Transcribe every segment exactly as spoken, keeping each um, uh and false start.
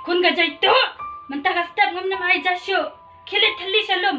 Khun ka Jaituh, mynta ka step ngam nam ai ja shuh. Khie leit thylli sha lum.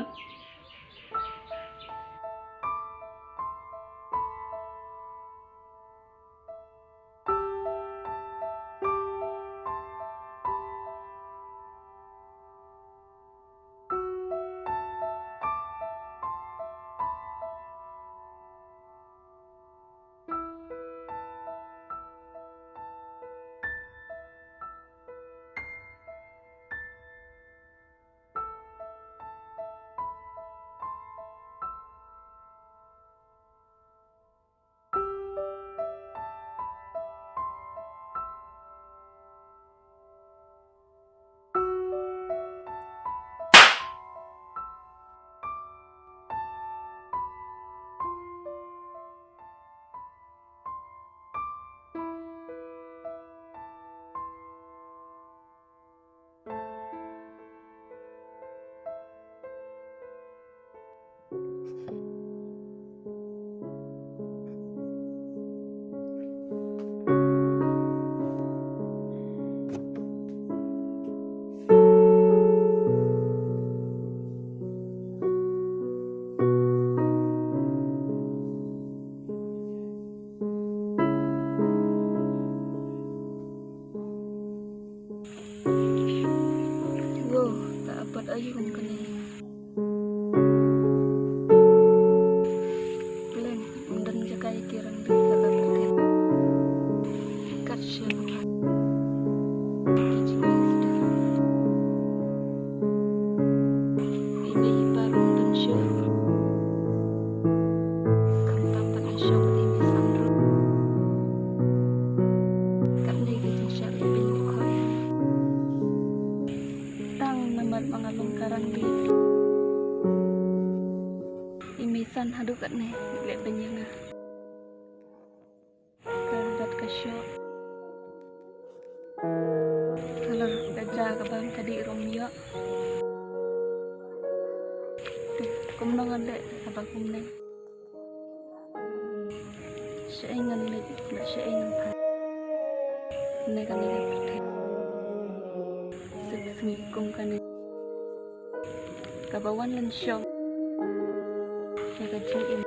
Wow, ka apot aïu kum kane. Pleng, ym don jaka ïa ki rangli ha ka pyrthei. Kat shym. Ki jingïasdang. I mei i pa ruh ym don shuh. Khamtam pat nga shong bad i mei san ruh. Katne ki jingshah lehbeiñ u khoi. Tang namar ba nga long ka rangli. I mei san haduh katne lehbeiñ ïa nga. Ka dap ka shoh. Ka la ka ja ka bam ka dih ruh ym ïoh. Kumno ngan leh haba kumne. Shaei ngan leit bad shaei ngan phai. Ne kane ka pyrthei. Suk sngi kum kane. Kaba wan lynshong ïa ka jingim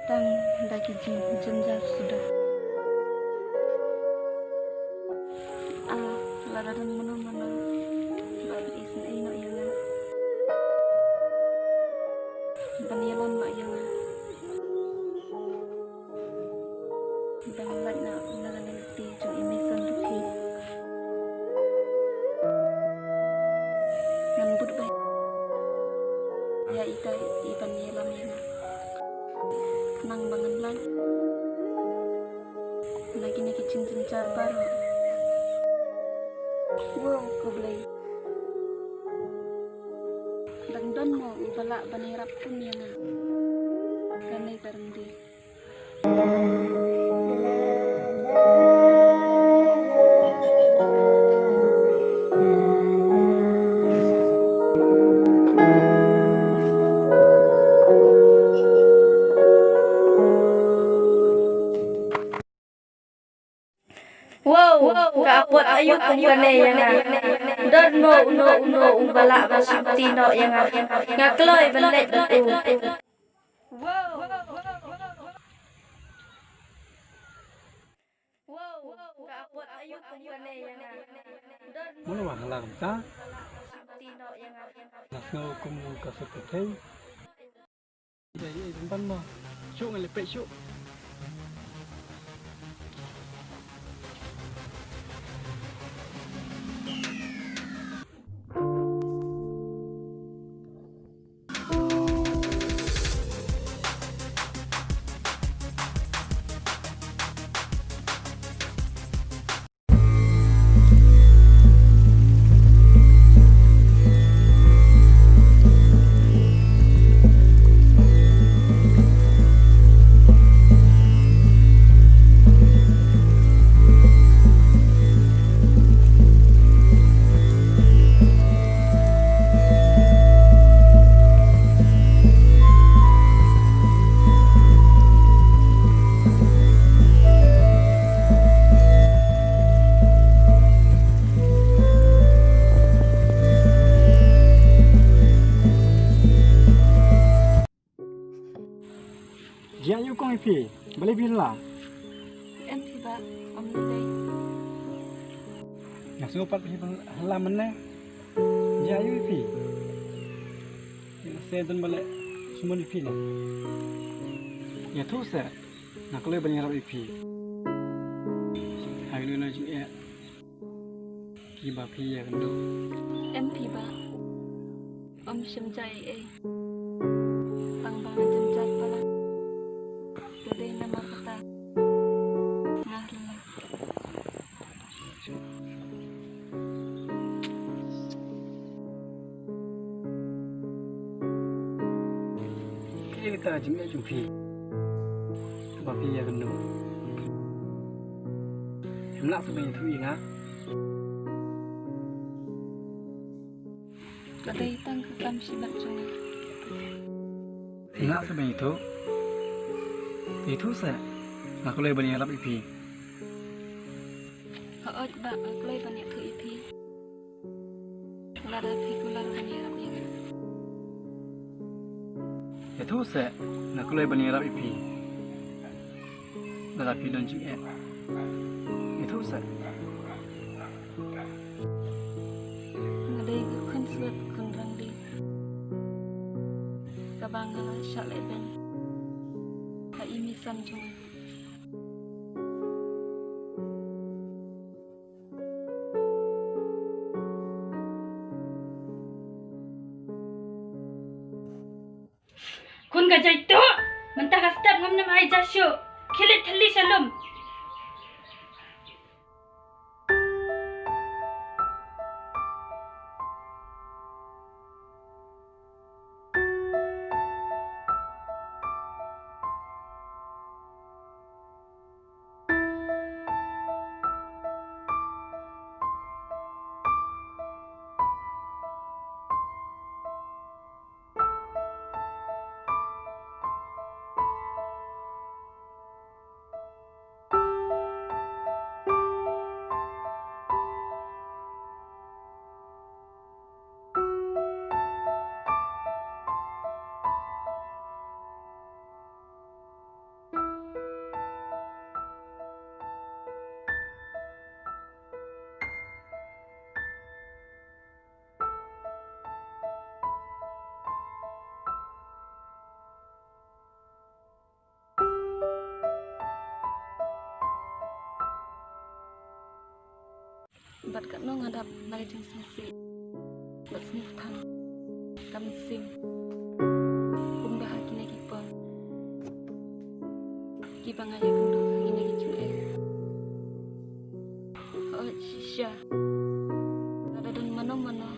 tang da ki jingjynjar suda. Ah, lada don mano mano ba isynei noh ïa nga, ban ïalam noh ïa nga. Dang lait na u nongkynti jong i mei san ruh. Ngan bud bha ïa ita i ban ïalam ïa nga. Khnang ba ngan lait na kine ki jingjynjar baroh. Wow, ko Blei. Dang don mo uba lah ban ïarap kum ïa nga. Kane ka rangli. Wow, ka apot aïu kum kane ïa nga. Don mo uno uno uba lah ban sumti noh ïa nga. Nga kloi ban leit bad u. Wow, ka apot aïu kum kane ïa nga. Mano ba hala kumta? Nga sngew kum ka suk ka thei. Ïa, ïa, ban ban mo. Shu ngan leit peit shu. Jia ïa u kong ïa phi, balei phi la? Em phi ba, ym lei. Nga sngew pat phi la mynne. Jia ïa phi. Ïa se don balei sumon ïa phi ne. Ïathuh se, nga kloi ban ïarap ïa phi. Hai nu na jingeh. Kiba phi ïakynduh. Em phi ba. Ym shym jia ei ei. Tang ba nga jynjar palat. Ka dei namar kata. Nga rila. Kaei kata ka jingeh jong phi? Ba phi ïakynduh. Phim lah shuh ban ïathuh ïa nga. Ka dei tang ka kam shimet jong nga. Phim lah shuh ban ïathuh. Ïathuh seh. Nga kloi ban ïarap ïa phi. Hooid ba nga kloi ban ïathuh ïa phi. Lada phi kular ban ïarap ïa nga. Ïathuh seh, nga kloi ban ïarap ïa phi. Lada phi don jingeh. Ïathuh seh. Nga dei ka khun suet khun rangli. Kaba nga la shah leh beiñ ha i mei san jong nga. Khun ka jaituh, mynta ka step ngam nym ai ja shuh. Khie leit thylli sha lum. Bad katno nga dap na ka jingsngewsih bad sngewthuh ka mynsiem. Kumba ha kine ki por kiba nga ïakynduh ha kine ki jingeh. Hooid shisha, lada don mano mano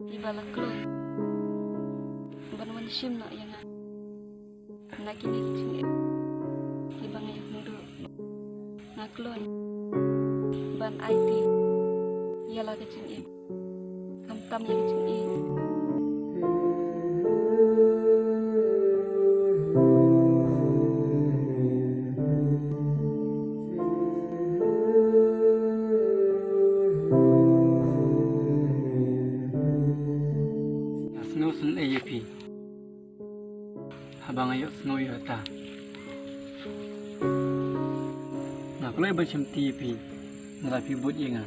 kiba la kloi ban wan shim noh ïa nga na kine ki jingeh kiba nga ïakynduh, nga kloi ban aiti ïa la ka jingim, khamtam ïa ka jingim. Nga sngew sngewsynei ïa phi haba nga ïohsngew ïa kata. Nga kloi ban shimti ïa phi lada phi bud ïa nga.